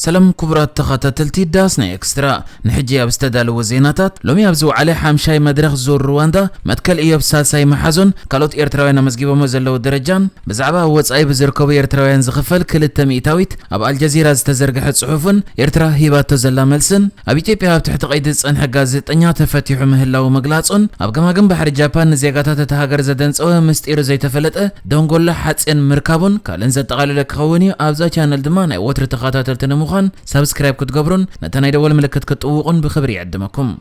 ሰላም ክቡራት ተኸታተልቲ ዳስ ናይ ኤክስትራ፣ ንሕጂ ኣብ ዝተዳለወ ዜናታት፣ ሎሚ ኣብ ዝወዓለ ሓምሻይ መድረኽ ዙር ሩዋንዳ፣ መትከል ኢዮብ ሳልሳይ መሓዞን ካልኦት ኤርትራውያን ኣመዝጊቦሞ ዘለዉ ደረጃን፣ ብዛዕባ ኣብ ወጻኢ ብዝርከቡ ኤርትራውያን ዝኽፈል ክልተ ሚእታዊት ኣብ ኣልጀዚራ ዝተዘርግሐ ጽሑፍን፣ ኤርትራ ሂባቶ ዘላ መልስን፣ ኣብ ኢትዮጵያ ኣብ ትሕቲ ቀይዲ ዝጸንሐ ጋዜጠኛ ተፈቲሑ ምህላዉ ምግላጹን፣ ኣብ ገማግም ባሕሪ ጃፓን ንዜጋታት እታ ሃገር ዘደንጸወ ምስጢሩ ዘይተፈለጠ ደንጎሎ ሓጺን ምርካቡን ካልእን ዘጠቓለለ ክኸውን እዩ። ኣብዛ ቻነል ድማ ናይ ወትሪ ተኸታተልቲ ንምዃን ሳብስክራይብ ክትገብሩን ነታ ናይ ደወል ምልክት ክትጥውቑን ብኽብሪ ይዕድመኩም።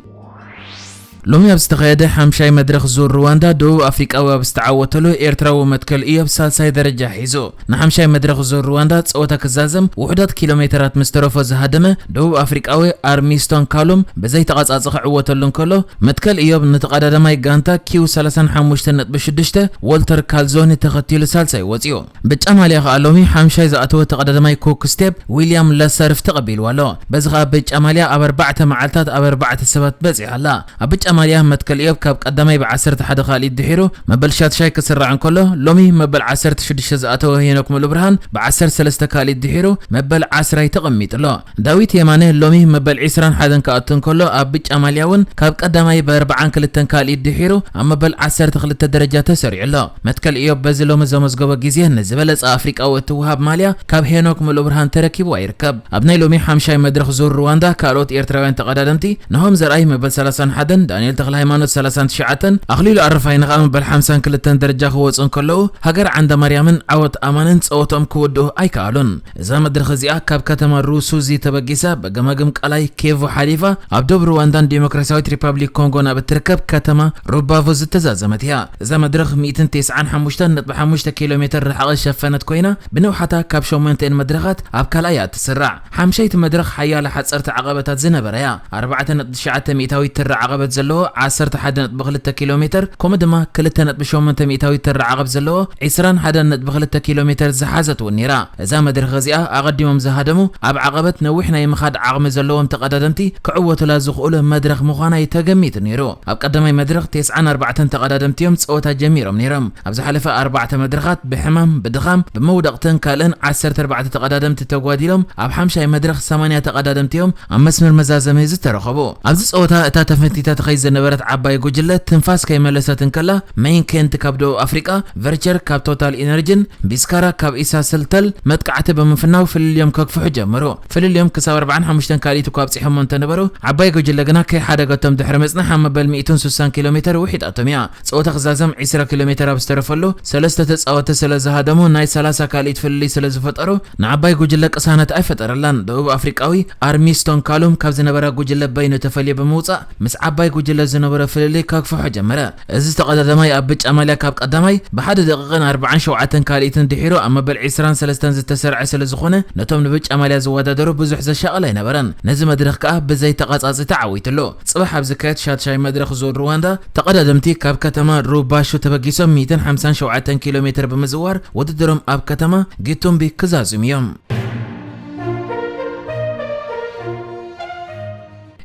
ሎሚ ኣብ ዝተኻየደ ሓምሻይ መድረኽ ዙር ሩዋንዳ፣ ደቡብ ኣፍሪቃዊ ኣብ ዝተዓወተሉ፣ ኤርትራዊ መትከል ኢዮብ ሳልሳይ ደረጃ ሒዙ። ንሓምሻይ መድረኽ ዙር ሩዋንዳ ጸወታ ክዛዘም ውሑዳት ኪሎ ሜተራት ምስ ተረፎ ዝሃደመ ደቡብ ኣፍሪቃዊ ኣርሚስቶን ካሉም ብዘይተቐጻጸ ክዕወተሉ እንከሎ፣ መትከል ኢዮብ ንተቐዳዳማይ ጋንታ ኪው ሰላሳን ሓሙሽተን ነጥቢ ሽዱሽተ ዎልተር ካልዞኒ ተኸቲሉ ሳልሳይ ወጺኡ። ብጫ ማልያ ከኣ ሎሚ ሓምሻይ ዝኣተወ ተቐዳዳማይ ኮክ ስቴፕ ዊልያም ለሰርፍ ተቐቢልዋ ኣሎ። በዚ ከኣ ብጫ ማልያ ኣብ ኣርባዕተ መዓልታት ኣብ ኣርባዕተ ሰባት በጺሓ ኣላ። ኣብ ብጫ ማልያ መትከል ኢዮብ ካብ ቀዳማይ ብዓሰርተ ሓደ ካልኢት ድሒሩ መበል ሻትሻይ ክስራዕ እንከሎ፣ ሎሚ መበል ዓሰርተ ሽዱሽተ ዝኣተወ ሄኖክ ሙሉብርሃን ብዓሰርተ ሰለስተ ካልኢት ድሒሩ መበል ዓስራይ ተቐሚጡ ኣሎ። ዳዊት የማነ ሎሚ መበል ዒስራን ሓደን ክኣቱ እንከሎ፣ ኣብ ብጫ ማልያ እውን ካብ ቀዳማይ ብኣርባዓን ክልተን ካልኢት ድሒሩ ኣብ መበል ዓሰርተ ክልተ ደረጃ ተሰሪዑ ኣሎ። መትከል ኢዮብ በዚ ሎሚ ዘመዝገቦ ግዜ ንዝበለጸ ኣፍሪቃዊ እትወሃብ ማልያ ካብ ሄኖክ ሙሉብርሃን ተረኪብዋ ይርከብ። ኣብ ናይ ሎሚ ሓምሻይ መድረኽ ዙር ሩዋንዳ ካልኦት ኤርትራውያን ተቐዳደምቲ ናሆም ዘርኣይ መበል ሰላሳን ሓደን፣ ዳንኤል ተኽለሃይማኖት ሰላሳን ትሽዓተን፣ ኣኽሊሉ ኣረፋይነ ከኣ መበል ሓምሳን ክልተን ደረጃ ክወጹ እንከለዉ፣ ሃገር ዓንደማርያምን ዓወት ኣማንን ጸወትኦም ክውድኡ ኣይከኣሉን። እዛ መድረኽ እዚኣ ካብ ከተማ ሩሱዚ ተበጊሳ ብገማግም ቀላይ ኬቮ ሓሊፋ ኣብ ደቡብ ሩዋንዳን ዲሞክራሲያዊት ሪፓብሊክ ኮንጎን ኣብ እትርከብ ከተማ ሩባቮ ዝተዛዘመት እያ። እዛ መድረኽ ሚእትን ተስዓን ሓሙሽተን ነጥቢ ሓሙሽተ ኪሎ ሜተር ርሕቐት ዝሸፈነት ኮይና፣ ብንውሓታ ካብ ሸሞንተኤን መድረኻት ኣብ ካልኣይ እያ እትስራዕ። ሓምሸይቲ መድረኽ ሓያለ ሓጸርቲ ዓቐበታት ዝነበራ እያ። ኣርባዕተ ነጥቢ ትሽዓተ ሚእታዊት ትሪ ዓቐበት ዘለዎ ዓሰርተ ሓደ ነጥቢ ክልተ ኪሎ ሜተር፣ ከምኡ ድማ ክልተ ነጥቢ ሸሞንተ ሚእታዊት ትሪ ዓቐብ ዘለዎ ዒስራን ሓደን ነጥቢ ክልተ ኪሎ ሜተር ዝሓዘት እውን ነይራ። እዛ መድረኽ እዚኣ ኣቐዲሞም ዝሃደሙ ኣብ ዓቐበት ነዊሕ ናይ ምኻድ ዓቕሚ ዘለዎም ተቐዳደምቲ ክዕወቱላ ዝኽእሉ መድረኽ ምዃና እዩ ተገሚቱ ነይሩ። ኣብ ቀዳማይ መድረኽ ተስዓን ኣርባዕተን ተቐዳደምቲ እዮም ጸወታ ጀሚሮም ነይሮም። ኣብ ዝሓለፈ ኣርባዕተ መድረኻት ብሕማም፣ ብድኻም፣ ብመውደቕትን ካልእን ዓሰርተ ኣርባዕተ ተቐዳደምቲ ተጓዲሎም ኣብ ሓምሻይ መድረኽ ሰማንያ ተቐዳደምቲ እዮም ኣብ መስመር መዛዘሚ ዝተረኸቡ። ኣብዚ ጸወታ እታ ተፈንቲታ ትኸይድ ዝነበረት ዓባይ ጉጅለ ትንፋስ ከይመለሰት እንከላ፣ ሜይን ኬንት ካብ ደቡብ ኣፍሪቃ፣ ቨርቸር ካብ ቶታል ኢነርጂን ቢስካራ ካብ ኢሳ ስልተል መጥቃዕቲ ብምፍናው ፍልልዮም ከግፍሑ ጀመሩ። ፍልልዮም ክሳብ ኣርባዓን ሓሙሽተን ካልኢት እኳ ኣብጺሖሞ እንተነበሩ፣ ዓባይ ጉጅለ ግና ከይሓደገቶም ድሕሪ ምጽናሕ ኣብ መበል ሚእትን ስሳን ኪሎ ሜተር ውሒጣቶም እያ። ጸወታ ክዛዘም ዒስራ ኪሎ ሜተር ኣብ ዝተረፈሉ፣ ሰለስተ ተጻወትቲ ስለ ዝሃደሙ ናይ ሰላሳ ካልኢት ፍልልይ ስለ ዝፈጠሩ፣ ንዓባይ ጉጅለ ቅሳነት ኣይፈጠረላን። ደቡብ ኣፍሪቃዊ ኣርሚስቶን ካሉም ካብ ዝነበራ ጉጅለ በይኑ ተፈልዩ ብምውጻእ፣ ምስ ዓባይ ጉጅለ ዝነበሮ ፍልልይ ከግፍሖ ጀመረ። እዚ ተቐዳዳማይ ኣብ ብጫ ማልያ ካብ ቀዳማይ ብሓደ ደቂቕን ኣርባዓን ሸውዓተን ካልኢትን ድሒሩ ኣብ መበል ዒስራን ሰለስተን ዝተሰርዐ ስለ ዝኾነ፣ ነቶም ንብጫ ማልያ ዝወዳደሩ ብዙሕ ዘሻቕል ኣይነበረን። ነዚ መድረኽ ከኣ ብዘይ ተቓጻጺ ተዓዊትሉ። ጽባሕ ኣብ ዝካየድ ሻትሻይ መድረኽ ዙር ሩዋንዳ፣ ተቐዳደምቲ ካብ ከተማ ሩባሹ ተበጊሶም ሚእትን ሓምሳን ሸውዓተን ኪሎ ሜተር ብምዝዋር ውድድሮም ኣብ ከተማ ጊቱምቢ ክዛዝሙ እዮም።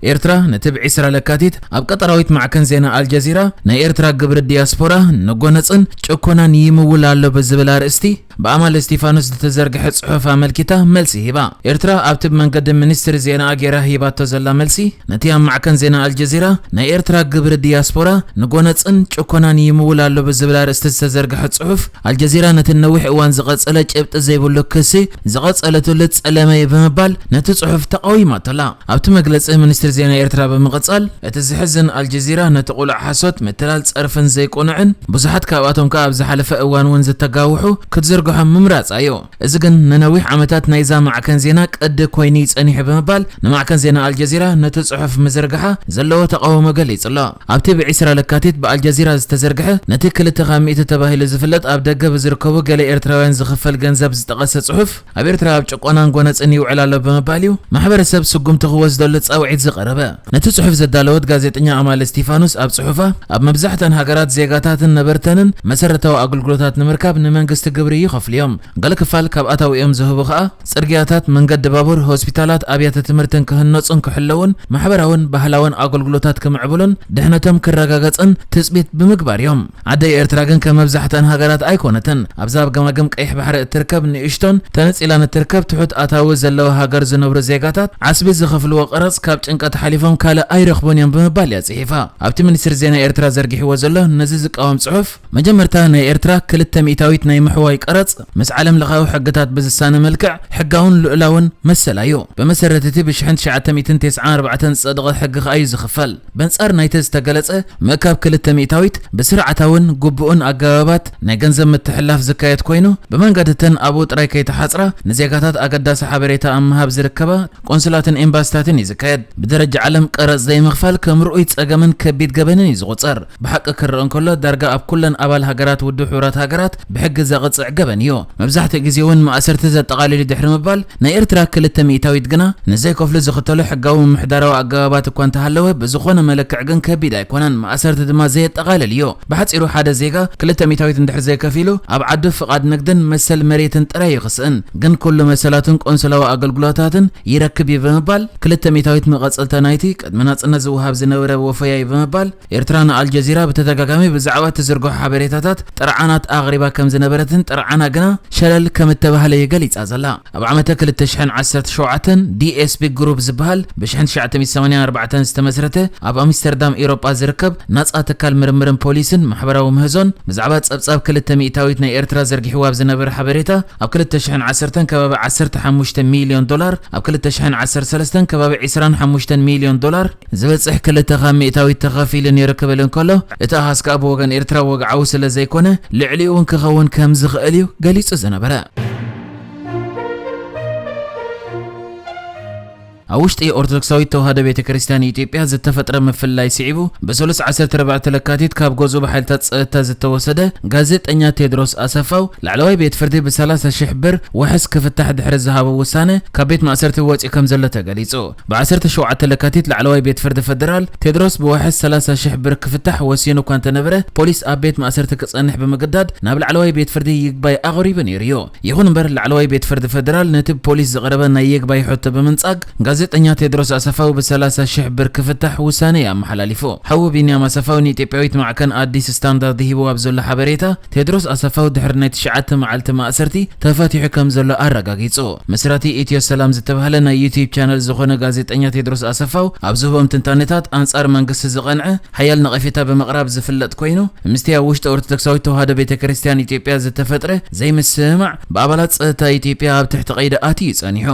ኤርትራ ነቲ ብዒስራ ለካቲት ኣብ ቀጠራዊት ማዕከን ዜና ኣልጀዚራ ናይ ኤርትራ ግብሪ ዲያስፖራ ንጎነጽን ጭኮናን ይምውል ኣሎ ብዝብል ኣርእስቲ ብኣማል እስቲፋኖስ ዝተዘርግሐ ጽሑፍ ኣመልኪታ መልሲ ሂባ። ኤርትራ ኣብቲ ብመንገዲ ሚኒስትሪ ዜናኣ ጌራ ሂባቶ ዘላ መልሲ፣ ነቲ ኣብ ማዕከን ዜና ኣልጀዚራ ናይ ኤርትራ ግብሪ ዲያስፖራ ንጎነጽን ጭኮናን ይምውል ኣሎ ብዝብል ኣርእስቲ ዝተዘርግሐ ጽሑፍ፣ ኣልጀዚራ ነቲ ነዊሕ እዋን ዝቐጸለ ጭብጢ ዘይብሉ ክሲ ዝቐጸለትሉ ጸለመ እዩ ብምባል ነቲ ጽሑፍ ተቓዊማቶ ኣላ። ኣብቲ መግለጺ ሚኒስትሪ ዜና ኤርትራ ብምቕጻል፣ እቲ ዝሕዝን ኣልጀዚራ ነቲ ቅሉዕ ሓሶት፣ ምትላል ጸርፍን ዘይቅኑዕን፣ ብዙሓት ካብኣቶም ከኣ ኣብ ዝሓለፈ እዋን እውን ዝተጋውሑ ክትዝርግሖም ምምራጻ እዩ። እዚ ግን ንነዊሕ ዓመታት ናይዛ ማዕከን ዜና ቅዲ ኮይኑ እዩ ጸኒሑ ብምባል ንማዕከን ዜና ኣልጀዚራ ነቲ ጽሑፍ ምዝርግሓ ዘለዎ ተቓውሞ ገሊጹ ኣሎ። ኣብቲ ብዒስራ ለካቲት ብኣልጀዚራ ዝተዘርግሐ ነቲ ክልተ ካብ ሚእቲ ተባሂሉ ዝፍለጥ ኣብ ደገ ብዝርከቡ ገለ ኤርትራውያን ዝኽፈል ገንዘብ ዝጠቐሰ ጽሑፍ፣ ኣብ ኤርትራ ኣብ ጭቆናን ጎነጽን ይውዕል ኣሎ ብምባል እዩ ማሕበረሰብ ስጉምቲ ክወስደሉ ጻውዒት ዝቐ ቀረበ። ነቲ ጽሑፍ ዘዳለወት ጋዜጠኛ ኣማል እስቲፋኖስ ኣብ ጽሑፋ፣ ኣብ መብዛሕተን ሃገራት ዜጋታትን ነበርተንን መሰረታዊ ኣገልግሎታት ንምርካብ ንመንግስቲ ግብሪ ይኸፍሉ እዮም። ገለ ክፋል ካብ ኣታዊኦም ዝህቡ ከኣ ጽርግያታት፣ መንገዲ ባቡር፣ ሆስፒታላት፣ ኣብያተ ትምህርትን ክህነጹን ክሕለውን፣ ማሕበራውን ባህላውን ኣገልግሎታት ክምዕብሉን ድሕነቶም ክረጋገጽን ትጽቢት ብምግባር እዮም። ዓደይ ኤርትራ ግን ከም መብዛሕተኣን ሃገራት ኣይኮነትን። ኣብዛ ኣብ ገማግም ቀይሕ ባሕሪ እትርከብ ንእሽቶን ተነጺላን እትርከብ ትሑት ኣታዊ ዘለዋ ሃገር ዝነብሩ ዜጋታት ዓስቢ ዝኸፍልዎ ቀረጽ ካብ ጭንቀት ሓሊፎም ካልእ ኣይረኽቡን እዮም ብምባል እያ ጽሒፋ። ኣብቲ ሚኒስትሪ ዜና ኤርትራ ዘርጊሕዎ ዘሎ ነዚ ዝቃወም ጽሑፍ፣ መጀመርታ ናይ ኤርትራ ክልተ ሚእታዊት ናይ ምሕዋይ ቀረጽ ምስ ዓለም ለኻዊ ሕግታት ብዝሳነ መልክዕ ሕጋውን ልዑላውን መሰላ እዩ። ብመሰረት እቲ ብሽሕን ትሽዓተ ሚእትን ተስዓን ኣርባዕተን ዝጸደቐ ሕጊ ከኣ እዩ ዝኽፈል። በንጻር ናይቲ ዝተገለጸ ምእካብ ክልተ ሚእታዊት ብስርዓታውን ግቡእን ኣገባባት ናይ ገንዘብ ምትሕልላፍ ዝካየድ ኮይኑ፣ ብመንገድተን ኣብኡ ጥራይ ከይተሓጽራ ንዜጋታት ኣገዳሲ ሓበሬታ ኣብ ምሃብ ዝርከባ ቆንስላትን ኤምባስታትን እዩ ዝካየድ። ብደረጃ ዓለም ቀረጽ ዘይምኽፋል ከም ርኡይ ጸገምን ከቢድ ገበንን እዩ ዝቑጸር። ብሓቂ ክረአ እንከሎ ዳርጋ ኣብ ኩለን ኣባል ሃገራት ውድብ ሕቡራት ሃገራት ብሕጊ ዘቕጽዕ ገበን እዩ። መብዛሕትኡ ግዜ እውን ማእሰርቲ ዘጠቓልል እዩ ድሕሪ ምባል፣ ናይ ኤርትራ ክልተ ሚእታዊት ግና ንዘይከፍሉ ዝኽተሎ ሕጋዊ ምምሕዳራዊ ኣገባባት እኳ እንተሃለወ፣ ብዝኾነ መለክዕ ግን ከቢድ ኣይኮነን፣ ማእሰርቲ ድማ ዘየጠቓልል እዩ። ብሓጺሩ ሓደ ዜጋ ክልተ ሚእታዊት እንድሕር ዘይከፊሉ ኣብ ዓዱ ፍቓድ ንግድን መሰል መሬትን ጥራይ እዩ ክስእን፣ ግን ኩሉ መሰላትን ቆንስላዊ ኣገልግሎታትን ይረክብ እዩ ብምባል ክልተ ሚእታዊት መቐጸልታ ናይቲ ቅድሚ ናጽነት ዝወሃብ ዝነበረ ወፈያ እዩ ብምባል ኤርትራ ንኣልጀዚራ ብተደጋጋሚ ብዛዕባ እትዝርግሖ ሓበሬታታት ጥርዓናት ኣቕሪባ ከም ዝነበረትን ጥርዓና ግና ሸለል ከም እተባህለ እዩ ገሊጻ ዘላ። ኣብ ዓመተ ክልተ ሽሕን ዓሰርተ ሸውዓተን ዲ ኤስ ቢ ግሩፕ ዝበሃል ብሽሕን ትሽዓተ ሚእትን ሰማንያን ኣርባዕተን ዝተመስረተ ኣብ ኣምስተርዳም ኤውሮጳ ዝርከብ ናጻ ትካል ምርምርን ፖሊስን ማሕበራዊ ምህዞን ብዛዕባ ጸብጻብ ክልተ ሚእታዊት ናይ ኤርትራ ዘርጊሕዎ ኣብ ዝነበረ ሓበሬታ ኣብ ክልተ ሽሕን ዓሰርተን ከባቢ ዓሰርተ ሓሙሽተ ሚልዮን ዶላር፣ ኣብ ክልተ ሽሕን ዓሰርተ ሰለስተን ከባቢ ዕስራን ሓሙሽተን ሚልዮን ዶላር ዝበጽሕ ክልተ ካብ ሚእታዊት ተኸፊሉ ነይሩ ክብል እንከሎ፣ እቲ ኣሃዝ ከኣ ብወገን ኤርትራ ወግዓዊ ስለ ዘይኮነ፣ ልዕሊኡ እውን ክኸውን ከም ዝኽእል እዩ ገሊጹ ዝነበረ። ኣብ ውሽጢ ኦርቶዶክሳዊት ተዋህዶ ቤተ ክርስቲያን ኢትዮጵያ ዝተፈጥረ ምፍልላይ ስዒቡ፣ ብሰሉስ ዓሰርተ ኣርባዕተ ለካቲት ካብ ገዝኡ ብሓይልታት ጸጥታ ዝተወሰደ ጋዜጠኛ ቴድሮስ ኣሰፋው ላዕለዋይ ቤት ፍርዲ ብሰላሳ ሽሕ ብር ዋሕስ ክፍታሕ ድሕሪ ዝሃቦ ውሳነ ካብ ቤት ማእሰርቲ ወጺኡ ከም ዘሎ ተገሊጹ። ብዓሰርተ ሸውዓተ ለካቲት ላዕለዋይ ቤት ፍርዲ ፈደራል ቴድሮስ ብዋሕስ ሰላሳ ሽሕ ብር ክፍታሕ ወሲኑ እኳ እንተነበረ፣ ፖሊስ ኣብ ቤት ማእሰርቲ ክጸንሕ ብምግዳድ ናብ ላዕለዋይ ቤት ፍርዲ ይግባይ ኣቕሪቡ ነይሩ እዩ። ይኹን እምበር ላዕለዋይ ቤት ፍርዲ ፈደራል ነቲ ብፖሊስ ዝቐረበ ናይ ይግባይ ሕቶ ብምንጻግ ጋዜጠኛ ቴድሮስ ኣሰፋው ብሰላሳ ሽሕ ብር ክፍታሕ ውሳነ እዩ ኣመሓላሊፉ። ሓዉ ቢንያም ኣሰፋው ንኢትዮጵያዊት ማዕከን ኣዲስ ስታንዳርድ ሂቡ ኣብ ዘሎ ሓበሬታ ቴድሮስ ኣሰፋው ድሕሪ ናይ ትሽዓተ መዓልቲ ማእሰርቲ ተፈቲሑ ከም ዘሎ ኣረጋጊጹ። መስራቲ ኢትዮ ሰላም ዝተባህለ ናይ ዩቲዩብ ቻነል ዝኾነ ጋዜጠኛ ቴድሮስ ኣሰፋው ኣብ ዝህቦም ትንታነታት ኣንጻር መንግስቲ ዝቐንዐ ሓያል ነቐፌታ ብምቕራብ ዝፍለጥ ኮይኑ፣ ምስቲ ኣብ ውሽጢ ኦርቶዶክሳዊት ተዋህዶ ቤተ ክርስቲያን ኢትዮጵያ ዝተፈጥረ ዘይምስምማዕ ብኣባላት ጸጥታ ኢትዮጵያ ኣብ ትሕቲ ቀይዲ ኣትዩ ጸኒሑ።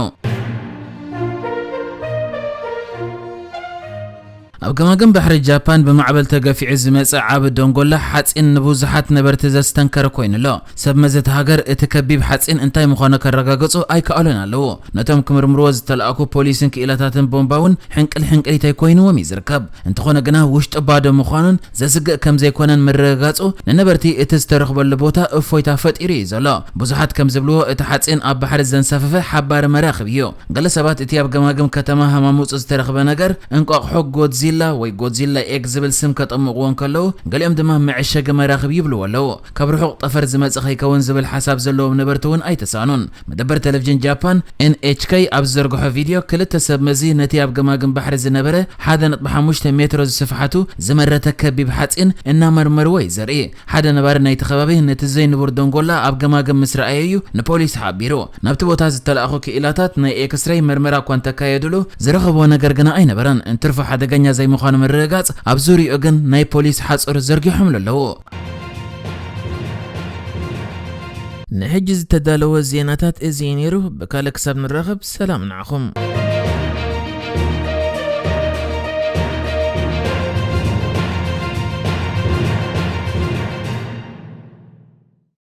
ኣብ ገማግም ባሕሪ ጃፓን ብማዕበል ተገፊዑ ዝመጸ ዓቢ ደንጎላ ሓጺን ንብዙሓት ነበርቲ ዘስተንከረ ኮይኑ ኣሎ። ሰብ መዚ እታ ሃገር እቲ ከቢብ ሓጺን እንታይ ምዃኑ ከረጋግጹ ኣይከኣሉን ኣለዉ። ነቶም ክምርምርዎ ዝተላእኩ ፖሊስን ክኢላታትን ቦምባ እውን ሕንቅል ሕንቅሊተይ ኮይንዎም እዩ ዝርከብ። እንተኾነ ግና ውሽጡ ባዶ ምዃኑን ዘስግእ ከም ዘይኮነን ምርግጋጹ ንነበርቲ እቲ ዝተረኽበሉ ቦታ እፎይታ ፈጢሩ እዩ ዘሎ። ብዙሓት ከም ዝብልዎ እቲ ሓጺን ኣብ ባሕሪ ዘንሳፈፈ ሓባሪ መራኽብ እዩ። ገለ ሰባት እቲ ኣብ ገማግም ከተማ ሃማሙጹ ዝተረኽበ ነገር እንቋቑሖ ጎድዚላ ወይ ጎድዚላ ኤግ ዝብል ስም ከጠምቕዎ እንከለዉ፣ ገሊኦም ድማ መዐሸጊ መራኽብ ይብልዎ ኣለዉ። ካብ ርሑቕ ጠፈር ዝመጽእ ከይከውን ዝብል ሓሳብ ዘለዎም ነበርቲ እውን ኣይተሳእኑን። መደበር ቴሌቪዥን ጃፓን ኤን ኤች ኬ ኣብ ዝዘርግሖ ቪድዮ፣ ክልተ ሰብ መዚ ነቲ ኣብ ገማግም ባሕሪ ዝነበረ ሓደ ነጥቢ ሓሙሽተ ሜትሮ ዝስፍሓቱ ዝመረተ ከቢብ ሓጺን እናመርመርዎ እዩ ዘርኢ። ሓደ ነባሪ ናይቲ ከባቢ ነቲ ዘይንቡር ደንጎላ ኣብ ገማግም ምስ ረኣዮ እዩ ንፖሊስ ሓቢሩ። ናብቲ ቦታ ዝተላእኹ ክኢላታት ናይ ኤክስሬይ መርመራ እኳ እንተካየዱሉ፣ ዝረኸብዎ ነገር ግና ኣይነበረን። እንትርፎ ሓደገኛ ዘይምዃኑ ምርግጋጽ ኣብ ዙርያኡ ግን ናይ ፖሊስ ሓጹር ዘርጊሖምሉ ኣለዉ። ንሕጂ ዝተዳለወ ዜናታት እዚ እዩ ነይሩ። ብካልእ ክሳብ ንራኸብ ሰላም ንዓኹም።